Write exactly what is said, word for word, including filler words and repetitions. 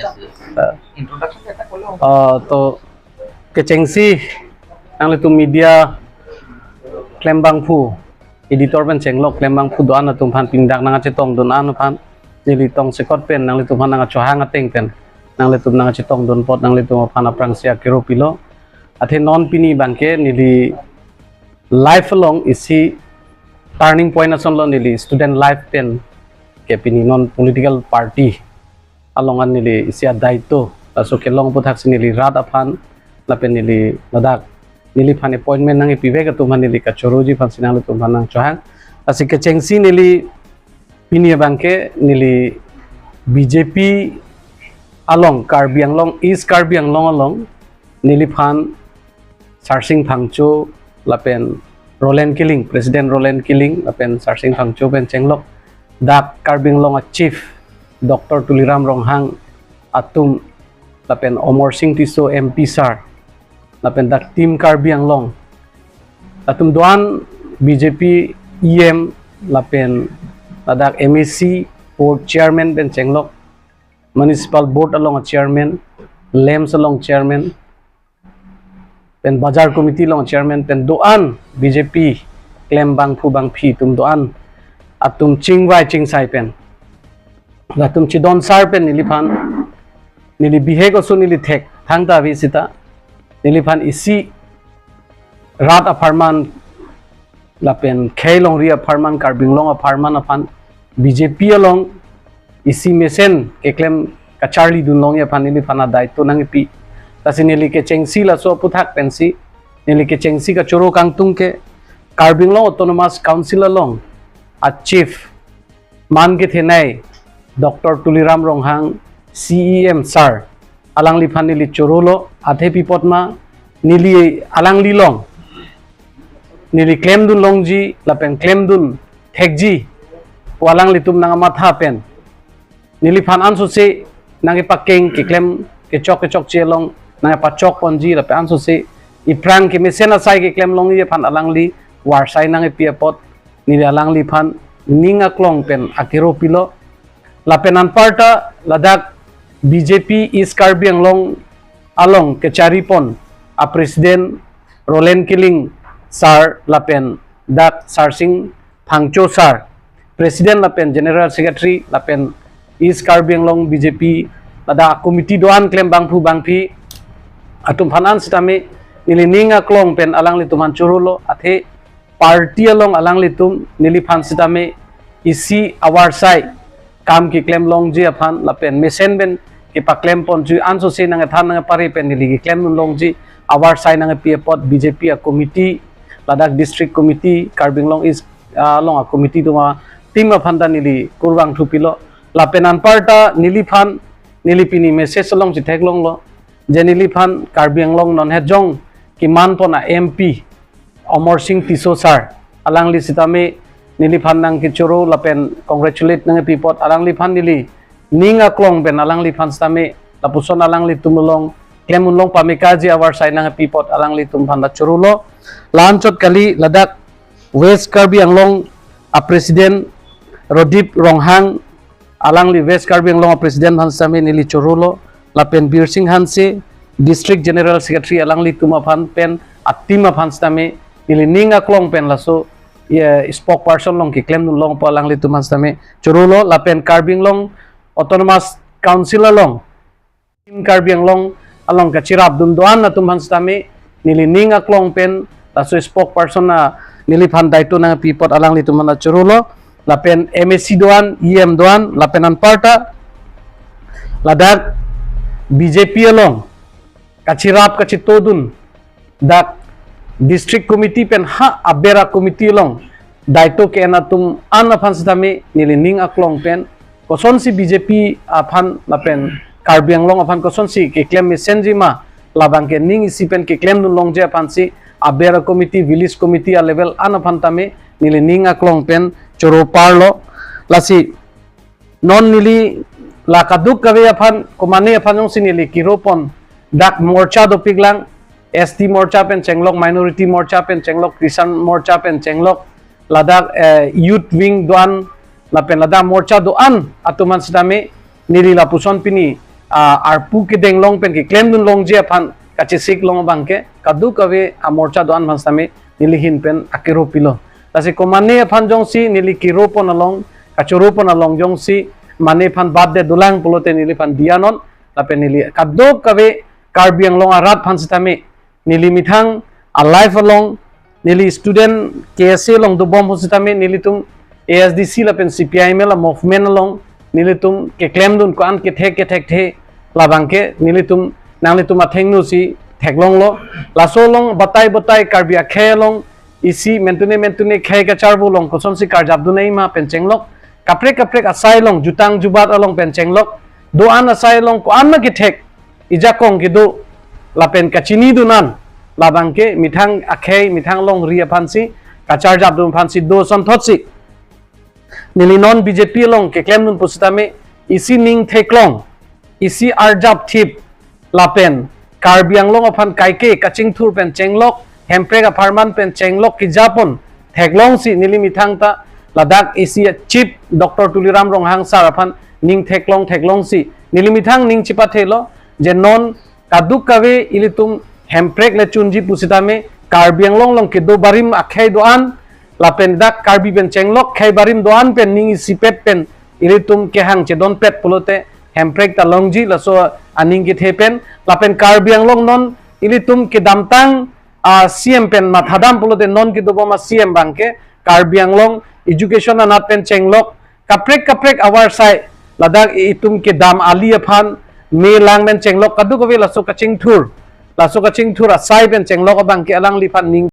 Uh, uh, to kechengsi nanglitum media klembangphu, editor pen chenglok klembangphu do-an atum aphan pini dak nangkachetongdun an aphan neli tongsekot pen nanglitum aphan nangkachohang ateng pen nanglitum nangkachetongdun apot nanglitum aphan aphrangsi akero pilo. Athe non pini abangke neli life along isi turning point asonlo neli student life pen ke pini non political party along an neli isi adaito laso kelong aphuthaksi neli rat aphan lapen neli ladak neliphan appointment nangkepivek atum aphan neli kachoroji aphansi nanglitum aphan nangchohang. Lasi kechengsi neli pini abangke neli B J P along Karbi Anglong, East Karbi Anglong along neliphan Sarsing Phangcho lapen Roland Killing, President Roland Killing lapen Sarsing Phangcho pen chenglok dak Karbi Anglong a Chief Doctor Tuliram Ronghang atum lapen Amarsing Tisso M P sir lapen dak Team Karbi Anglong atum do-an, B J P E M lapen ladak M A C board chairman pen chenglok, municipal board along a chairman, LAMPS along chairman, pen bazar committee along chairman pen do-an B J P klembangphu bangphi atum do-an atum chingvai chingsai pen latum chedonsar pen neliphan neli bihek oso neli thek thangta ave seta neliphan isi rat apharman lapen khei longri apharman, Karbi Anglong apharman aphan B J P along isi mesen keklem kacharlidun longji aphan neliphan adaito nangkepi. Lasi neli kechengsi laso aputhak pensi neli kechengsi kachoro kangtung ke Karbi Anglong Autonomous Council along a Chief man kethenei Doctor Tuliram Ronghang C E M sir alangliphan neli chorolo. Athe pi apot ma neli alangli along neli klemdun longji lapen klemdun thekji pu alanglitum nangkamatha pen neliphan ansose nangkepakeng keklem kechok kechokche along nangkepachok ponji lapen ansose iphrang kemesen asai keklem longji aphan alangli varsai nangkepi apot neli alangliphan ning aklong pen akero pilo. Lapen anparta ladak B J P East Karbi Anglong along kechari pon a President Roland Killing sir lapen dak Sarsing Phangcho sir, President lapen General Secretary lapen East Karbi Anglong B J P ladak committee do-an klembangphu bangphi atum aphan an sitame neli ning aklong pen alanglitum aphan chorolo. Athe party along alanglitum neliphan sitame isi avarsai kam keklem longji aphan lapen mesen pen kepaklem ponji ansose nangkethan nangkepare pen neli keklemdun longji avarsai nangkepi apot B J P a committee ladak district committee Karbi Anglong East, ah, along a committee atum a team aphan ta neli kurvangthu pilo. Lapen anparta neliphan neli pini message along chetheklonglo je neliphan Karbi Anglong non hejong keman pon a M P Amarsing Tisso sir alangli sitame neliphan nangkechoro lapen congratulate nangkepi apot alangliphan neli ning aklong pen alangliphan sitame lapuson alanglitum along klemdun long pamekaji avarsai nangkepi apot alanglitum aphan ta chorolo. La-anchot kali ladak West Karbi Anglong a President Rodip Ronghang alangli West Karbi Anglong a President aphan sitame neli chorolo lapen Birsing Hanse District General Secretary alanglitum aphan pen a team aphan sitame neli ning aklong pen laso, ye, spokesperson along keklemdun long pu alanglitum aphan sitame chorolo lapen Karbi Anglong Autonomous Council along Team Karbi Anglong along kachirapdun do-an atum aphan sitame neli ning aklong pen laso spokesperson a neliphan daito nangpi apot alanglitum aphan chorolo lapen M A C do-an, E M do-an lapen anparta ladak B J P along kachirap kachitodun dak district committee pen ha aber a committee along daito ke-en atum an aphan sitame neli ning aklong pen kosonsi B J P aphan lapen Karbi Anglong aphan kosonsi keklem mesenji ma labang ke ning isi pen keklemdun longji aphansi aber a committee, village committee a level an aphan tame neli ning aklong pen choro parlo. Lasi non neli la kadokave aphan komane aphan jongsi neli kiro pon dak morcha dopiklang, S T morcha pen chenglok, minority morcha pen chenglok, Christian morcha pen chenglok, ladak, eh, youth wing do-an lapen ladak morcha do-an atum aphan sitame neli lapuson pini ah, arpu kedeng along pen keklemdun longji aphan kachesik long abangke kadokave amorcha do-an aphan sitame neli ahin pen akero pilo. Lasi komane aphan jongsi neli kero pon along, kachoro pon along jongsi mane aphan bat det dolang pulote neliphan diyanon, lapen neli kadokave Karbi Anglong arat aphan sitame neli methang a-life along, neli student K S A along dobom ahut sitame nelitum A S D C lapen C P I M L a-movement along nelitum keklemdun ko-an kethek kethekthe labangke nelitum nanglitum athengno si theklonglo. Laso along batai batai Karbi akhei along isi mentune mentune khei kacharvo along kosonsi karjapdun nangji ma pen chenglok, kaprek kaprek asai along jutang jubat along pen chenglok, do-an asai along ko-an ma kethek ijakong kedo lapen kachinidun an labangke methang akhei methang longri aphansi kacharjapdun aphansi do asonthotsi neli non B J P along keklemdun pusitame isi ning theklong, isi arjap thip lapen Karbi Anglong aphan kaike kachingthur pen chenglok, hemprek apharman pen chenglok kejapon theklongsi neli methang ta ladak isi Chief Doctor Tuliram Ronghang sir aphan ning theklong theklongsi neli methang ning chepathelo je non kadokave ilitum hemprek le chunji pusitame Karbi Anglong along kedo barim akhei do-an lapen dak Karbi pen chenglok khei barim do-an pen ning isipet pen ilitum kehang chedonpet pulote hemprek ta longji laso aning kethe pen lapen Karbi Anglong non ilitum kedamtang a-C M pen mathadam pulote non kedobom a-C M abangke Karbi Anglong education anat pen chenglok kaprek kaprek awarsai ladak itum kedam ali aphan me lang pen chenglok kadokave laso kachingthur, laso kachingthur asai pen chenglok abangke alangliphan ning